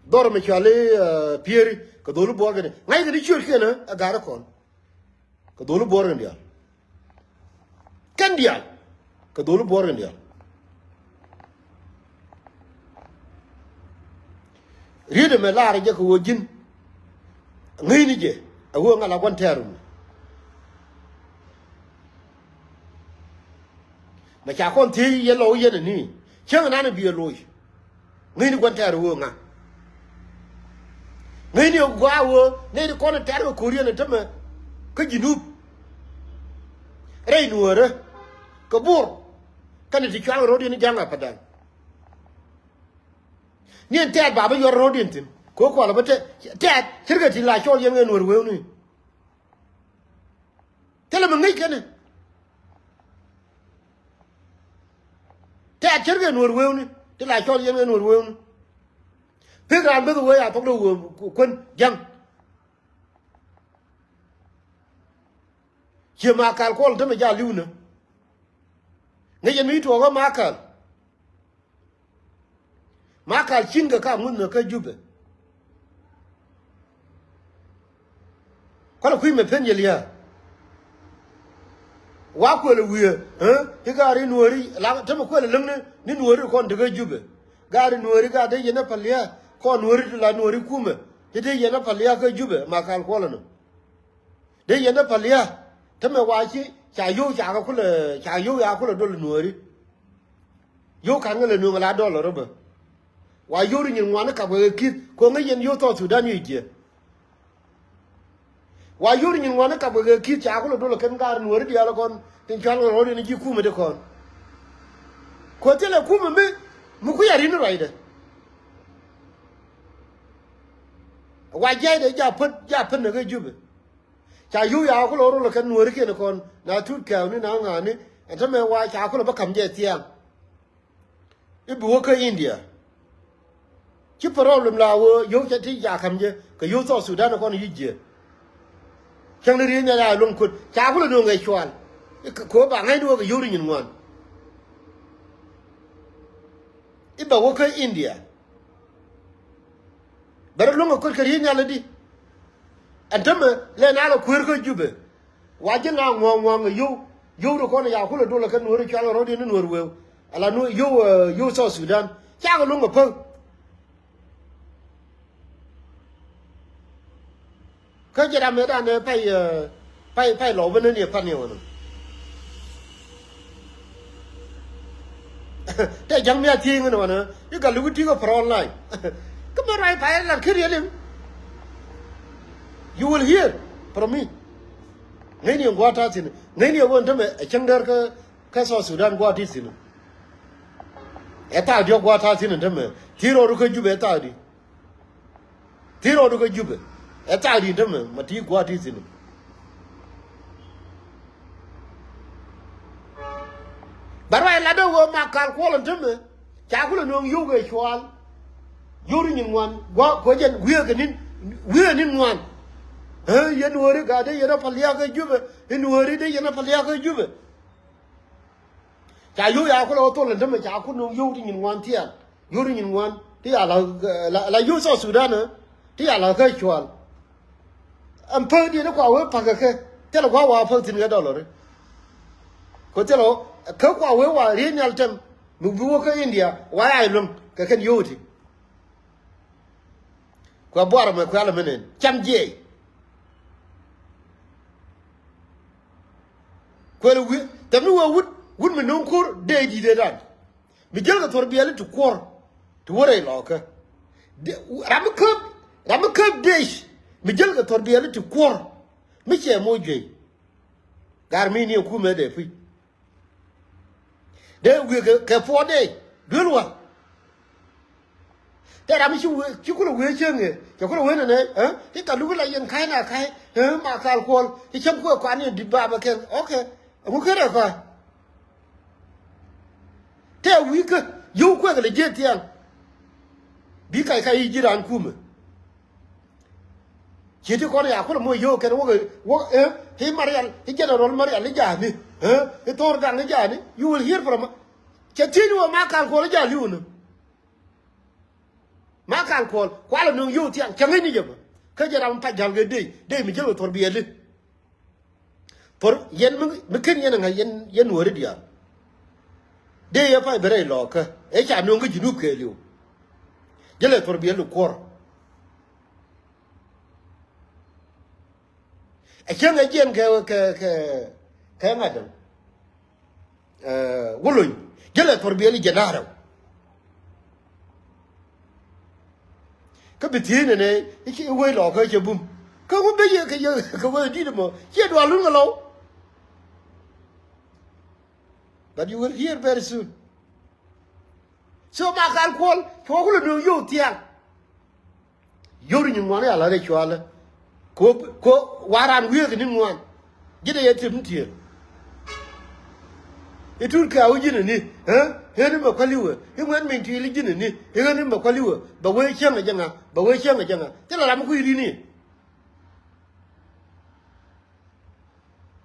Dhɔr mi cuali, eh, Pieri kɛ dho̱li Buɔɔr kɛn. Ŋa̱c kɛ ti ciötkiɛn ɛ ga̱r ɛ kɔn. Kɛ dho̱li Buɔɔr kɛn diaal. Kɛn diaal. Kɛ dho̱li Buɔɔr kɛn diaal. Riet ɛmɛ lar jɛ kɛ ɣöö ji̱n. Ŋäcni jɛ ɛ ɣöö ŋa la gua̱n tɛɛr rum. Mɛ ca kɔn thiec yɛn lɔ wä yɛn ani cäŋ nan biɛ loc. Ŋäcni gua̱n tɛɛr ɣöö ŋa. Ŋäcni ɛ gɔaa ɣöö nɛy ti kɔn tɛɛr kɛ ko̱riɛn ɛ tämɛ kä Jinub. Rɛy Nuäärä kɛ Bor kɛnɛ ti cual kɛ ro̱diɛn i̱ ja̱ŋ Apadan. Ni ɛn tɛɛt ba bä yuɔr ro̱diɛn thi̱n kɛ ɣöö kualɛ bä tɛɛt tɛɛt ce̱tkɛ ti la cɔl yɛn ɣän Nuäär wewni. Thilɛ mi ŋäc kɛnɛ. Tɛ̈t ce̱tkɛ nuɔ̱ɔ̱r wewni ti la cɔl yɛn kɛ nuɔ̱ɔ̱r wewni. Pek raan beth wee a thok dee wee kuän ja̱ŋ. Ciɛ Makal Kuɔl tämɛ jal li̱w nä. Ŋäc ɛn mi tuɔɔkä Makal. Makal ci̱n kɛ ka ŋuth nä kä Jubɛ. Kualɛ kui̱ mɛ pen yɛ lia̱a̱. Wa kuël wiee, eh? I̱ gaari nuɔ̱ɔ̱ri la tämɛ kuël läŋni ni nuɔ̱ɔ̱ri kɔn tekä Jubɛ. Gaari nuɔ̱ɔ̱ri gaa dee yɛn ɛ päl lia̱a̱ kɔn nuɔ̱ɔ̱ri ti la nuɔ̱ɔ̱ri kumɛ. I̱ dee yɛn ɛ päl lia̱a̱ kä Jubɛ ma kal kuɔlä nɔ. Dee yɛn ɛ päl lia̱a̱ tämɛ wa ci ca yio̱w ca kɛ kulɛ ca yio̱w ca kulɛ dol nuɔ̱ɔ̱ri. Yio̱w ka̱n ŋä lɛ nuɔ̱ɔ̱ŋ la dɔl rɔ bä. Wa yio̱w ri nyin ŋuan ni kap kɛ kɛ ki̱th ko̱ŋ ŋä yɛn yio̱w South Sudan yio̱w jiɛ. Wa yio̱w ri nyin ŋuan ni kap kɛ kɛ ki̱th ca kulɛ dol kɛn gaar nuɔ̱ɔ̱ri diaal kɔn tin cual ŋä rɔ̱ ri ni ji̱ kumɛ di kɔn. Kuɛ thilɛ kumɛ mi mi kui̱ a rin ruacdɛ. Wa jiaydɛ ja pät ja pät ni kä Jubɛ. Ca yio̱w ya kulɛ rol kɛ nuɔ̱ɔ̱rikiɛn kɔn na tut kɛɛwni na ŋa̱a̱ni. Ɛn tämɛ wa ca kulɛ bä ka̱m jɛ thia̱a̱ŋ. I̱ bi wä kä India. Ci problem la wä yio̱w ca ti ca ka̱m jɛ kɛ yio̱w South Sudan kɔn yic jiɛ. Cäŋ ni ri̱i̱n ya luäŋ kuot ca kulɛ nuɔ̱ŋ ɛ cual. I̱ kɛ ko̱ ba ŋa̱cni wä kɛ yio̱w ri nyin ŋuan. I̱ bɛ wä kä India. Bɛ rɔ luäŋ ɛ kuot kɛ ri̱i̱n ya lɛ di. Ɛn tämɛ lɛ na lɛ kueer kä Jubɛ. Wa ji̱ ŋa ŋuɔ̱ɔ̱ŋ ŋuɔ̱ɔ̱ŋ ɛ yio̱w. Yio̱w ri kɔn ya kulɛ dolɛ kɛ nuɔ̱ɔ̱ri cual rɔ̱diɛn ni nuɔ̱ɔ̱r wëë. Ala nuɔ̱ɔ̱r yio̱w, eh, yio̱w South Sudan. Cakɛ luäŋ ɛ päk. Kä jɛ ram mëë danɛ pay, eh, pay, pay lɔw bä nän yɛ pan yɛ wänä. Tɛ ja̱ŋ mi a thiec ŋän wänä i̱ ka luk i̱ ti̱ kä front line. Kä mɛ ruac pay lat kä riel i̱. You will hear from me. Ŋäcni yɛ gua̱a̱th ta̱a̱ thi̱n ŋäcni yɛ wä ɛn tämɛ ɛ cäŋ däär kä kä South Sudan gua̱a̱th ti thi̱n. Ɛ thaak diɔ̱k gua̱a̱th ta̱a̱ thi̱n ɛn tämɛ thi̱n rɔɔdu kä Jubɛ ɛ thaak di. Thi̱n rɔɔdu kä Jubɛ ɛ thaak di ɛn tämɛ ma ti gua̱a̱th ti thi̱n. Bɛ ruac lat dee wee ma kal kuɔl ɛn tämɛ. Ca kulɛ nuɔ̱ŋ yio̱w kɛ cual. Yio̱w ri nyin ŋuan gua̱a̱ kuɛ jɛn wiee kɛ ni̱n wiee ni̱n ŋuan. Ɛ yɛn wääri gaa dee yɛn a päl lia̱a̱ kä Jubɛ. Yɛn wääri dee yɛn a päl lia̱a̱ kä Jubɛ. Ca yio̱w ya kulɛ wä thol ɛn tämɛ ca ku nuŋ yio̱w ti nyin ŋuan thiaal. Yio̱w ti nyin ŋuan ti ya la, la, la yio̱w South Sudan, eh? Ti ya la kä cual. Ɛn päk diɛn kua wee pa̱k kɛ kɛ thilɛ kua wa päk thi̱n kɛ dɔlɔri. Kɛ thilɛ kä kua wee wa riey nhial tɛm mi bi wä kä India wa ya luäŋ kɛ kɛn yio̱w ti. Kuɛ buar mɛ kuɛ lɛ mɛ nɛn cam jiɛc. Kuɛ lɛ wi̱i̱ tɛm ni wee wut wut mi no̱o̱ŋ ko̱r dee di̱t ëë dan. Mi jäl kɛ thuɔ̱r biɛli ti kuɔr ti wä rɛy lɔɔkä. Ram mi käp ram mi käp dec mi jäl kɛ thuɔ̱r biɛli ti kuɔr. Mi cɛ moc juey. Gar mi ni ɛ kumɛ dee puc. Dee wi̱i̱ kɛ, kɛ puɔt dee duel wä. Tɛ ram ci wi̱i̱ ci kulɛ wi̱i̱ cieŋ yɛ cɛ kulɛ wi̱i̱ nɛnɛ, eh? Ti ka luk la yɛn ka̱c na ka̱c, eh? Ma kal kuɔl ci cäŋ kuɛ kuan yɛn di̱t bapɛ kɛn. Ok. Ɛŋu ken rɛ kɔ̱a̱c. Tɛ wi̱i̱ kä yio̱w kuɛk lɛ jiɛt thiaŋ. Bi kac kac i̱ ji̱ raan kumɛ. Ci ti kɔn ya kulɛ moc yio̱w kɛn wä, wä, eh, i̱ Marial, i̱ General Marial i̱ ja̱a̱ni, eh, i̱ Thor Gaŋ i̱ ja̱a̱ni. You will hear from. Cɛ thiec ni wä ma kal kuɔl i̱ ja̱a̱ li̱w ni. Ma kal kuɔl kualɛ nuŋ yio̱w thiaŋ cɛ ŋäcni jɛ bä. Kä jɛ ram pac ja̱l kɛ dee, dee mi jäl kɛ Thor biɛli. Thor yɛn mi, mi ken yɛn ŋa̱c yɛn, yɛn nuɔ̱ɔ̱ri diaal. Dee yɛ pac bɛ rɛy lɔɔkä ëë ca nuŋ kä Junub kɛɛliw. Jälɛ Thor biɛli kuɔr. Ɛ cäŋ ɛ jiɛn kɛ, kɛ, kɛ, kɛ ŋa̱t däŋ. Ɛ, wä lony jälɛ Thor biɛli jɛ da̱rɛ. Kä bi thiec nɛnɛ i̱ ci wec lɔɔkä cɛ bum. Kä wä ben yɛ kɛ yɛ kɛ wec di̱t ɛmɔ ciɛ dual lun kɛ lɔw. But you will hear very soon. So ma kal kuɔl cuɔ kulɛ nööŋ yio̱w thiaŋ. Yio̱w ri nyin ŋuan i̱ ala rɛy cualä. Ko, ko waran wi̱i̱ kɛ ni̱n ŋuan. Ji̱n ɛ yɛ tim ti̱eer. I̱ tut kɛ a wi̱c ji̱n ɛ ni, ɣän i̱ mɛ kuäl i̱ wee i̱ ŋuɛ̈t miny ti̱i̱l i̱ ji̱n ɛ ni i̱ ɣän i̱ mɛ kuäl i̱ wee bɛ wee cäŋ ɛ jɛ ŋa bɛ wee cäŋ ɛ jɛ ŋa. Thilɛ ram i̱ kui̱ ri̱n i̱.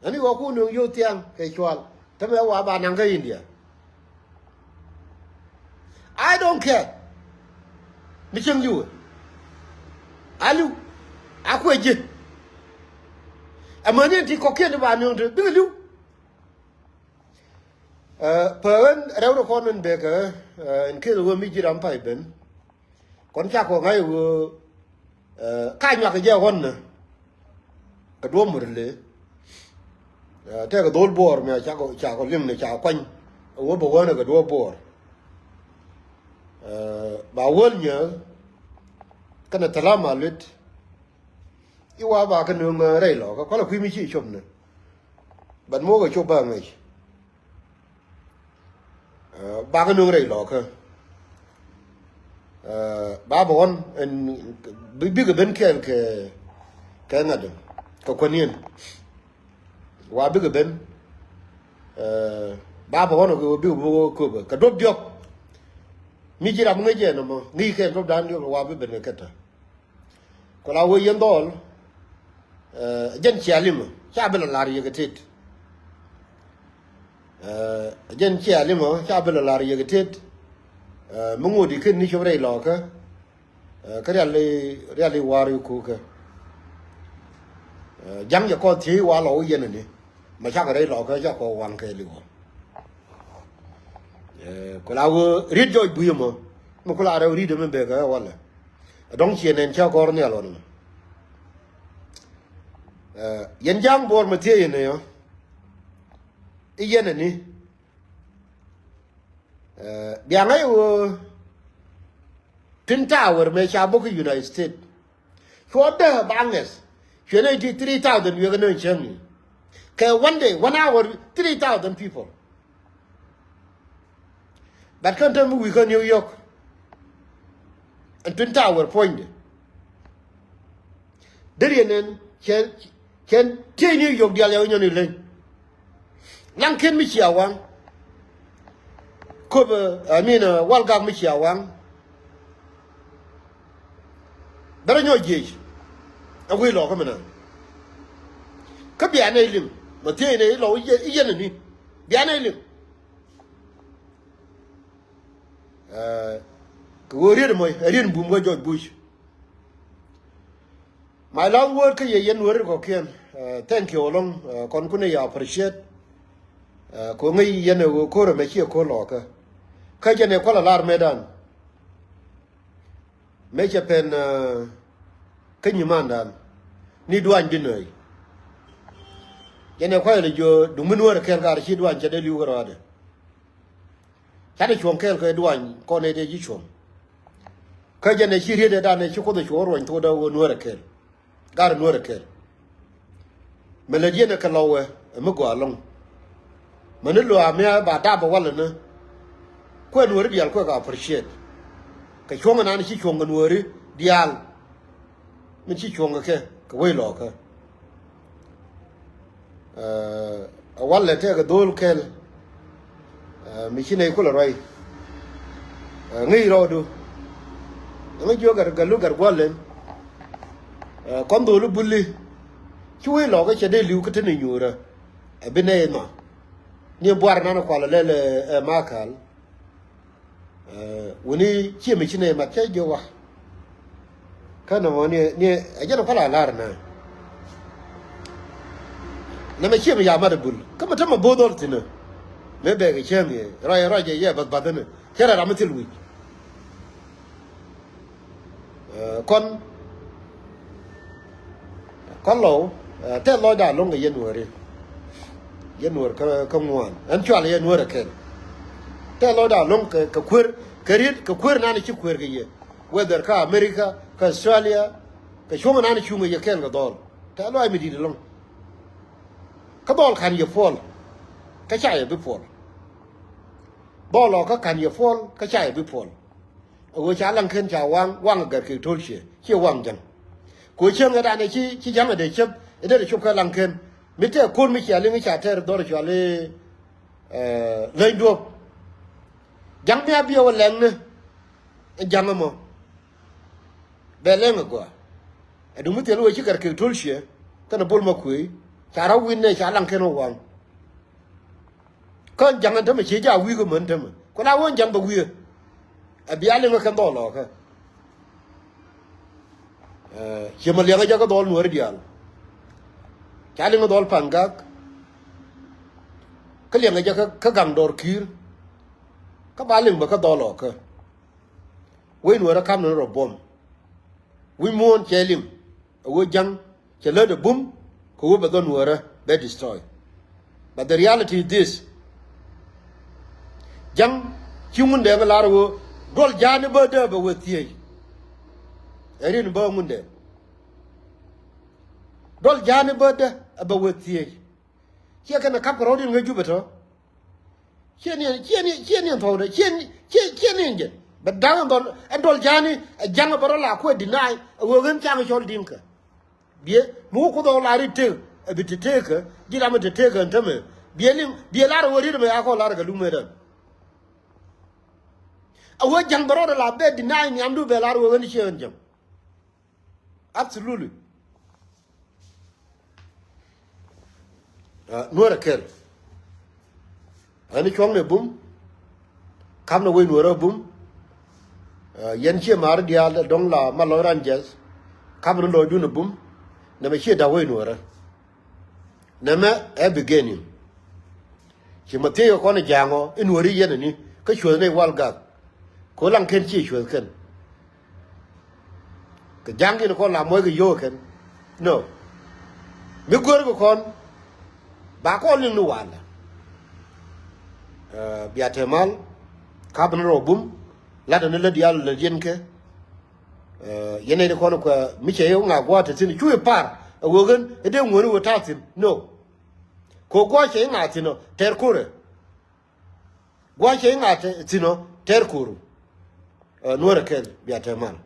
Ani wä ku nöŋ yio̱w thiaŋ kɛ cual. Tämɛ wa ba naŋ kä India. I don't care. Mi cieŋ li̱wä. Aliw. A kuɛ ji̱. Amäni ɛn ti kɔ̱kiɛn ti ba nööŋ ti bikɛ li̱w. Ɛ, pɛ ɣän rɛw rɛ kɔn ɛn bekɛ, ɛ, ɛn keth ɣöö mi ji̱ ram pay ben. Kɔn cakɔ ŋa̱c ɣöö, ɛ, ka nyuak jɛ ɣɔn nä kɛ duɔ̱ɔ̱p mur le. Ɛ, tɛkɛ dho̱l buɔɔr mi a cakɔ, cakɔ liŋ ni cakɔ kuany ɣöö bɛ ɣɔn kɛ duɔ̱ɔ̱p buɔɔr. Ɛ, ba wäl nyääk kɛnɛ tɛla ma luet. I̱ wa ba kä nööŋ rɛy lɔkä kualɛ kui̱ mi ci cop ni. But mokɛ cop ba ŋäc. Ɛ, ba kä nööŋ rɛy lɔkä. Ɛ, ba bɛ ɣɔn ɛn bi, bikɛ ben kɛɛl kɛ, kɛ ŋa̱t kɛ kuäniɛn. Wa bikɛ ben. Ɛ, ba bɛ ɣɔn kɛ bikɛ bä köpä kɛ duɔ̱p diɔ̱k. Mi ji̱ ram ŋäc jɛ nɔmɔ ŋäc kɛ duɔ̱p dan diɔ̱k wa bi ben kɛ kɛtɛ. Ku la wee yɛn dhɔl, ɛ, jɛn cia limä ca bi la lar yɛ kɛ tet. Ɛ, jɛn cia limä ca bi la lar yɛ kɛ tet. Ɛ, mi ŋot i̱ ken ni cop rɛy lɔkä. Ɛ, kä rial i̱, rial i̱ war i̱ kukä. Ɛ, ja̱ŋ jɛ kɔn thiec wa lɔ wee yɛn ani. Ma cakɔ rɛy lɔkä cakɔ waŋ kɛ liwä. Ɛ, ku la wee riet jɔc bui̱ mɔ. Mi ku la rɛw riet mi bekɛ walɛ. Ɛ dɔ̱ŋ ciɛ nɛn cä gɔ̱r nhial ɣɔn mɛ. Ɛ, yɛn ja̱a̱ŋ buɔɔr mɛ thiee yɛn ɛ yɔ. I̱ yɛn ɛ ni. Ɛ, bia ŋäc ɣöö Twin Tower mɛ ca bok kä United States. Cuɔ dee ba ŋɛth. Cuɛ nɛy ti three thousand wiek ɛ nööŋ cäŋ ni. Kɛ one day, one hour, three thousand people. But kɛn te mi wi̱i̱ kä New York. Ɛn Twin Tower puɔ̱nydɛ. Deri ɛn ɛn cɛn, cɛn tiey New York diaal yɛ wä nyɔn ileny. Laŋ ken mi cia waŋ. Köp, ɛ, I mean, ɛ, wal gak mi cia waŋ. Bɛ rɔ nyɔk jiec. Ɛ wec lɔkä mi nan. Kä bia nɛy liŋ. Ma thiec nɛy lɔ i̱ yɛn ani. Bia nɛy liŋ. Ɛ, kɛ ɣöö riet mɔc ɛ riet bum kä George Bush. My last word kä yɛ yɛn weri kɔkiɛn. Ɛ, thank you along. Ɛ, kɔn kunɛ ya appreciate. Ɛ, kɛ ŋäc yɛn ɛ ɣöö ko̱r ɛmɛ ciɛ ko̱r lɔɔkä. Kä jɛn ɛ kual a lar metdan. Mëë cɛ pɛn, ɛ, kä nyimandan ni duany di nööc. Jɛn ɛ kual a lɛ jiö duŋ mi nuäär ɛ kɛl kar ci duany cɛ dee li̱w kä rɔadɛ. Canɛ cuɔ̱ŋ kɛɛl kɛ duany kɔn nɛy tëë ji̱ cuɔ̱ŋ. Kä jɛn ɛ ci riet ɛ dan ɛ ci Kuoth ɛ cuɔ̱ŋ ruɔ̱ny thokdä ɣöö nuäär ɛ kɛɛl. Gar ɛ nuäär ɛ kɛɛl. Mɛ lät yɛn ɛ kɛ lɔwɛ ɛ mi gɔaa ɛlɔ̱ŋ. Mäni luaak mi a ba dap ɛ walɛ ni. Kuɛ nuääri diaal kuɛ kɛ appreciate. Kɛ cuɔ̱ŋ ɛnan ci cuɔ̱ŋ kɛ nuääri diaal. Min ci cuɔ̱ŋ kɛ kɛ kɛ wec lɔɔkä. Ɛ, ɛ walɛ tɛkɛ dho̱o̱l kɛl. Ɛ, mi ci nɛy kulɛ ruac. Ɛ, ŋäc rɔɔdu. Ŋäc jiök gat, gat lu gat gua̱l lɛn. Ɛ, kɔn dho̱o̱l buli. Ci wec lɔɔkä cɛ dee li̱w kä te ni nyuurä. Ɛ bi nɛy ma. Ni buar nan kual lɛl ɛ, ɛ makal. Ɛ, wuni ciɛ mi ci nɛ mat cä jiök wa. Kä nɔmɔ ni, ni, ɛ jɛn kuala lar na. Nɛmɛ ciɛ mi ya mat bul. Kä mi tämɛ bo̱o̱th ɔl thi̱n. Mëë bɛɛk cäŋ yɛ. Rɔy, rɔy jɛ yɛ bath bath ni. Cɛ rɛ ram mi thil wi̱c. Ɛ, kɔn, kɔn lɔw, ɛ, tɛth lɔcda lo̱ŋ kɛ yɛn nuääri. Yɛn nuäär kä, kä ŋuan. Ɛn cual yɛn nuäär ɛ kɛl. Tɛth lɔcda lo̱ŋ kɛ, kɛ kuer, kɛ riet, kɛ kuer nan ci kuer kɛ yɛ. Whether kä America, kä Australia, kɛ cuŋ nan cuŋ kɛ yɛ kɛl kɛ dhɔl. Tɛth lɔc mi di̱t lo̱ŋ. Kä dhɔl ka̱n yɛ puɔl. Kä ca yɛ bi puɔl. Dhɔl ɔ kä ka̱n yɛ puɔl, kä ca yɛ bi puɔl. Ɛ ɣöö ca Laŋken ca waŋ, waŋ ɛ gɛr kɛ to̱l ciɛ, ciɛ waŋ ja̱ŋ. Kɛ ɣöö cäŋ ɛ danɛ ci, ci ja̱ŋ ɛ dee cäp, ɛ dee cop kä Laŋken. Mi tɛk ko̱r mi cia liŋ ca tɛr dhɔr cual i̱, ɛ, Leny Duɔ̱ɔ̱p. Ja̱ŋ mi a biɛ wä lɛŋni, ɛ ja̱ŋ ɛmɔ. Bɛ lɛŋ ɛ gɔaa. Ɛ duŋ mi thil wee ci gɛr kɛ to̱l ciɛ, kɛnɛ Bol Makuëë, ca rɔ̱ wi̱n nɛ ca Laŋken wä waŋ. Kä ja̱ŋ ɛn tämɛ ciɛ ja wi̱i̱ kä män tämɛ. Ku la wee ja̱ŋ bɛ wi̱i̱. Ɛ bia liŋ ɛ kɛn dhɔl lɔɔkä. Ɛ, ciɛ mɛ liɛŋä jɛ kä dhɔl nuääri diaal. Ca liŋ dhɔl Pangak. Kä liɛŋɛ jɛ kä, kä gaŋ dɔr ki̱i̱r. Kä ba liŋ bä kä dhɔl ɔ kä. Wec Nuäärä ka̱m ni rɔ buɔ̱m. Wi̱c muɔ̱ɔ̱n cɛ liŋ. A wee Ja̱ŋ cɛ lät ɛ bum kɛ wee bɛ dhɔl Nuäärä bɛ destroy. But the reality is this. Ja̱ŋ ci Ŋundɛŋ lar wee duɔl ja̱a̱ni bä dee bɛ wee thiec. Ɛ rin bä Ŋundɛŋ. Duɔl ja̱a̱ni bä dee ɛ bɛ wee thiec. Ciɛ kɛn ɛ kap kɛ rɔ̱diɛn ŋäc Jubɛ tɔ. Ciɛ ni, ciɛ ni, ciɛ ni thɔw dɛ, ciɛ ni, ciɛ, ciɛ ni jɛn. Bɛ da̱ŋ ɛ dhɔl, ɛ duɔl ja̱a̱ni, ɛ Ja̱ŋ ɛ bɛ rɔ la kuɛ deny, ɛ wee ɣän ca̱ŋ cɔl Dinka. Biɛ, mi wä Kuoth ɛ wä la ri tëk, ɛ bi te tëk kä, ji̱ ram ɛ te tëk kä ɛn tämɛ. Biɛ liŋ, biɛ lar ɛ wee riet ɛmɛ a kɔ lar kɛ lumɛ dan. Ɛ wee Ja̱ŋ bɛ rɔ la bɛ deny nhiamdu bɛ lar wee ɣän ciɛ ɣän Ja̱ŋ. Absolutely. Uh, Nuäärä kɛl. Ɛn cuɔ̱ŋ ni bum. Ka̱m ni wec Nuäärä bum. Uh, yɛn ciɛ ma̱a̱ri diaal dɔ̱ŋ la ma lɔc ran jɛth. Ka̱m ni lɔcdun ni bum. Nɛmɛ ciɛ da̱k wec Nuäärä. Nɛmɛ ɛ beginning. Ci ma thiec kɛ kɔn ɛ ja̱a̱ŋɔ in Nuääri yɛn ani kä cuäth ni wal gak. Kɛ ɣöö laŋ kɛn ciɛ cuäth kɛn. Kɛ ja̱a̱ŋ in kɔn la muɔc kɛ yio̱o̱k kɛn. No. Mi gör kɛ kɔn ba kɔn liŋ ni walɛ. Ɛ, bia te mal. Kap ni rɔ bum. Lat ni lät diaal lät yɛn kɛ. Ɛ, yɛn nɛy ti kɔn kuɛ mi cɛ i̱ ŋa gua̱a̱th te thi̱n cu i̱ par ɛ wee ɣän i̱ dee ŋuäni wee ta̱a̱ thi̱n. No. Kɛ gua̱a̱th cɛ i̱ ŋa thi̱n ɔ tɛr ko̱rɛ. Gua̱a̱th cɛ i̱ ŋa thi̱n ɔ tɛr ko̱ru. Ɛ, Nuäärä kɛl bia te mal.